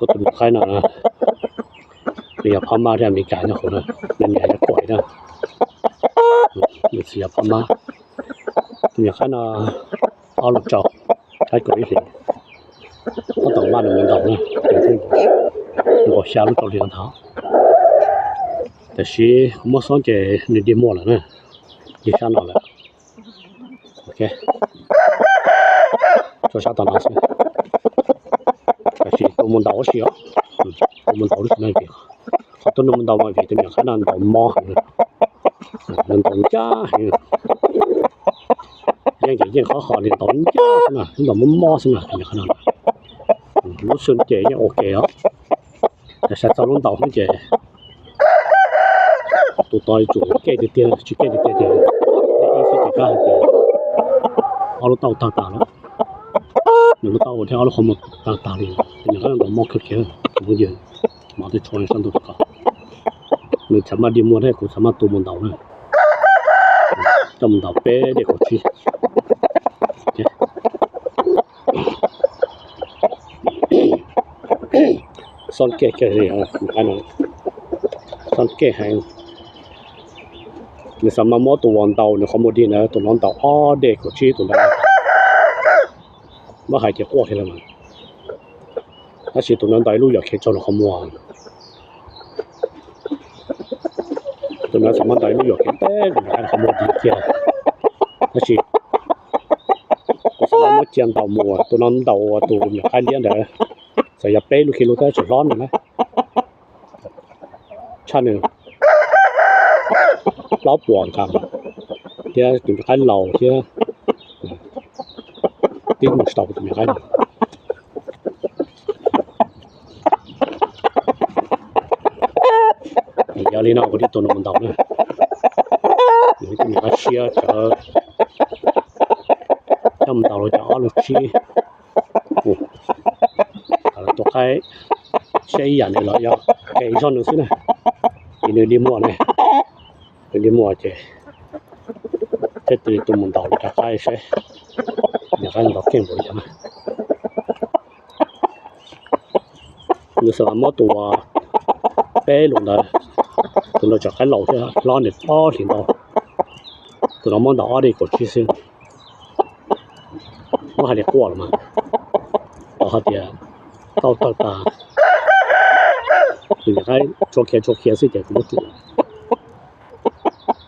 Tus me nyuam qaib no nws yog phab mab thiab Amelikas nyob hauv na, nws niam yog Kuam na, nws txiv yog phab mab. Tus me nyuam qaib no ob lub rau, qaib kaum ib hlis, tab tom npaj nws mus ntaus na, nkaum xya lub rau hli no ntag. Tiam sis kuv muab xoob ces nws dig muag lawm na, dig sab no lawm. Ok, tso sab tom no xwb. Tab sis tus mus ntaus ua si os, tus mus ntaus lub si no vim qhov tus nws mus ntaus mas vim tus me nyuam qaib no ntaus mob heev, nws ntaus ncaj heev. Yeej ces yeej qhov qhov li ntaus ncaj xwb na, ntaus mob mob xwb na tus me nyuam qaib no. Lub xwb ces yeej ua ke os, tab sis txog lub ntaus xwb ces tus tod yuav tsum kej tiag tiag, tsis kej tiag tiag ces ib xwb ces kab hais tias ob lub taub hau tawg tas lawm. Nws lub taub hau thiab ob lub qhov muag tawg tas li, tus me nyuam qaib no ntaus mob kawg kiag, tus phooj ywg, mas tej tshuav sab ntuj ko. Nws txawm maj dig muag thiab kuv txawm maj tus mus ntaus na, coj mus ntaus peb dej kaum tsib. Xoob kej kiag li, xoob kej heev. Nws xav mas muab tus uas ntaus nws qhov muag dig ntawd, tus no ntaus ob dej kaum tsib tus ntawd, muab hais ces quaj kiag li mas. Tab sis tus no ntaus ib lub yuam kev tsaug nws qhov muag. Tus no xav mas ntaus ib lub yuam kev teb nws qhov muag dig kiag. Tab sis kuv xav mas muab cia ntaus mus, tus no ntaus tus me nyuam qaib liab ntawd, txawm yog peb lub ki lus tab sis hlob nws na, tshaj nws plaub puas nkas, thiab tus me nyuam qaib laus thiab, twb mus tsis tau tus me nyuam qaib no. Yog li no kuv thiaj tus no mus ntaus na. Nws tus me nyuam qaib siab tsawv, coj mus ntaus los cov ob lub tsib. Tus qaib siab ib yam nws los yog qe zog nws xwb na, ces nws dig muag ne, nws dig muag ces thiaj li tus mus ntaus cov qaib saib, cov qaib ntaus keej npaum li cas na. Nws xav mas muab tus peb lus ntawd, tus ntawd cov qaib laus thiab hlob nws ob hlis ntau, tus no muab ntaus ob dej kaum tsib xwb. Muab hais li quaj los mas, tau hais tias tau tawg tas, tus me nyuam qaib tshua khiav tshua khiav xwb ces kuv muab tsum.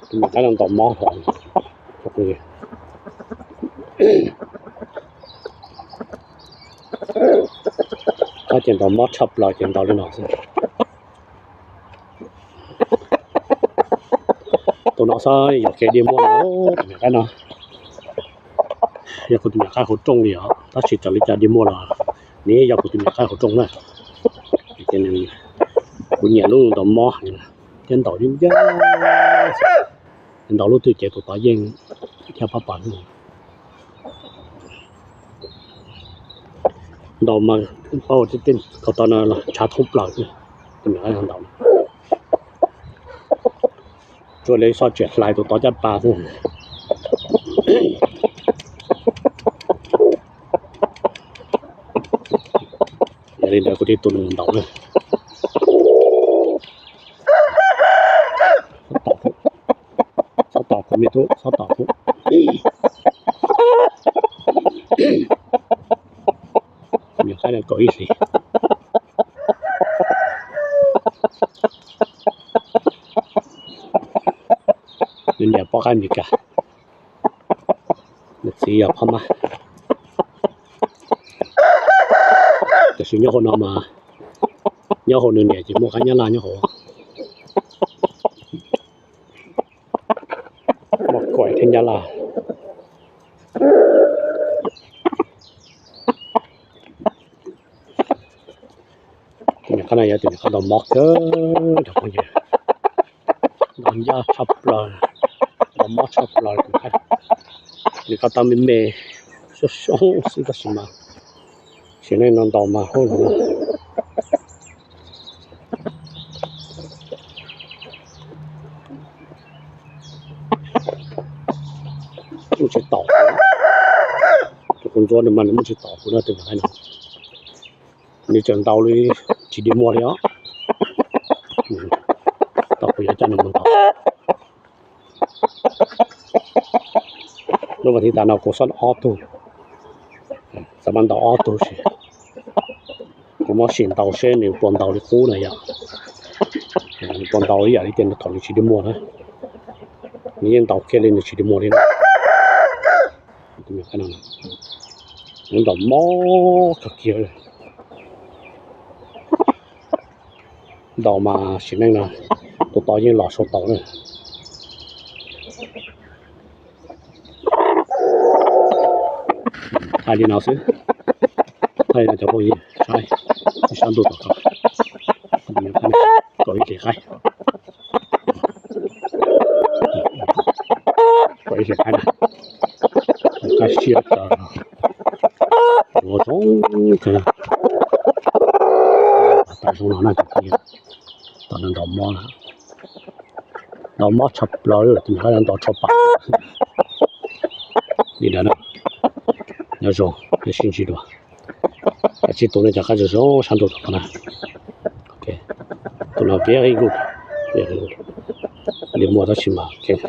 Tus me nyuam qaib no ntaus mob hlo, tab ces ntaus mob tshaj plaws ces ntaus li no xwb. Tus no xwb yog kev dig muag no, tus me nyuam qaib no yog kuv tus me nyuam qaib hauv rooj li os, tab sis raws li cas dig muag los nws yeej yog kuv tus me nyuam qaib hauv rooj na. Ces kuv nyiam lub ntaus mob heev thiab ntaus yeej ncaj, ntaus lub twg ces tus tod yeej thiab pab pas. Ntaus mas paub tias ko taw no los ntshav thoob plaws xwb, tus me nyuam qaib ntaus. Tsuas li soj tseem hlais tus tod caj pas xwb. Yog li ntawd kuv thiaj tus nws ntaus na. Txhob tom kuv me tub, txhob tom kuv. Nws qaib no kaum ib hlis. Nws niam poj qaib Amelikas, nws txiv yog phab mab. Tiam sis nyob hauv no mas, nyob hauv nws niam ces muaj qaib Nyab Laj nyob hauv. Muaj Kuam thiab Nyab Laj. Tus nyuam qaib no yog tus nyuam qaib ntaus mob kawg, cov phooj ywg. Ntaus ncaj tshaj plaws, ntaus mob tshaj plaws tus nyuam qaib. Nws ko taw me me, xyoob xyoob xwb tab sis mas, sim neej no ntaus mas hauj lwm muaj tsis taus. Tus kuv ntxuav nws mas nws muaj tsis taus kuv no tus nyuam qaib no. Nws tseem ntaus li tsis dig muag li os. Tau kuv yuav coj nws mus ntaus. Lub vas thib tas no kuv xob ob tug, xav mas ntaus ob tug si. Kuv muab sim ntaus seb nws puas ntaus li qub na yom. Nws puas ntaus ib yam li tias thaum nws tsis dig muag na. Nws yeej ntaus kiag li nws tsis dig muag li na. Nws ntaus mob kawg kiag. Ntaus mas sim neej no tus tod yeej los sau tau na. Hais li no xwb, hais li no cov phooj ywg saib, sab ntuj tom ko, kom ib sim qaib, kom ib sim qaib na, qaib siab tas, ua zoo kawg. Tam zoo no na cov phooj ywg, tom no ntaus mob na, ntaus mob tshaj plaws, tus nws ntaus tshaj pam li ntawd na. Nyob zoo, sib ntsib dua. Kav tsij tus nej cov qaib zoo zoo sab ntuj tom ko na. Tus no piav ib lub, dig muag tab sis mas kev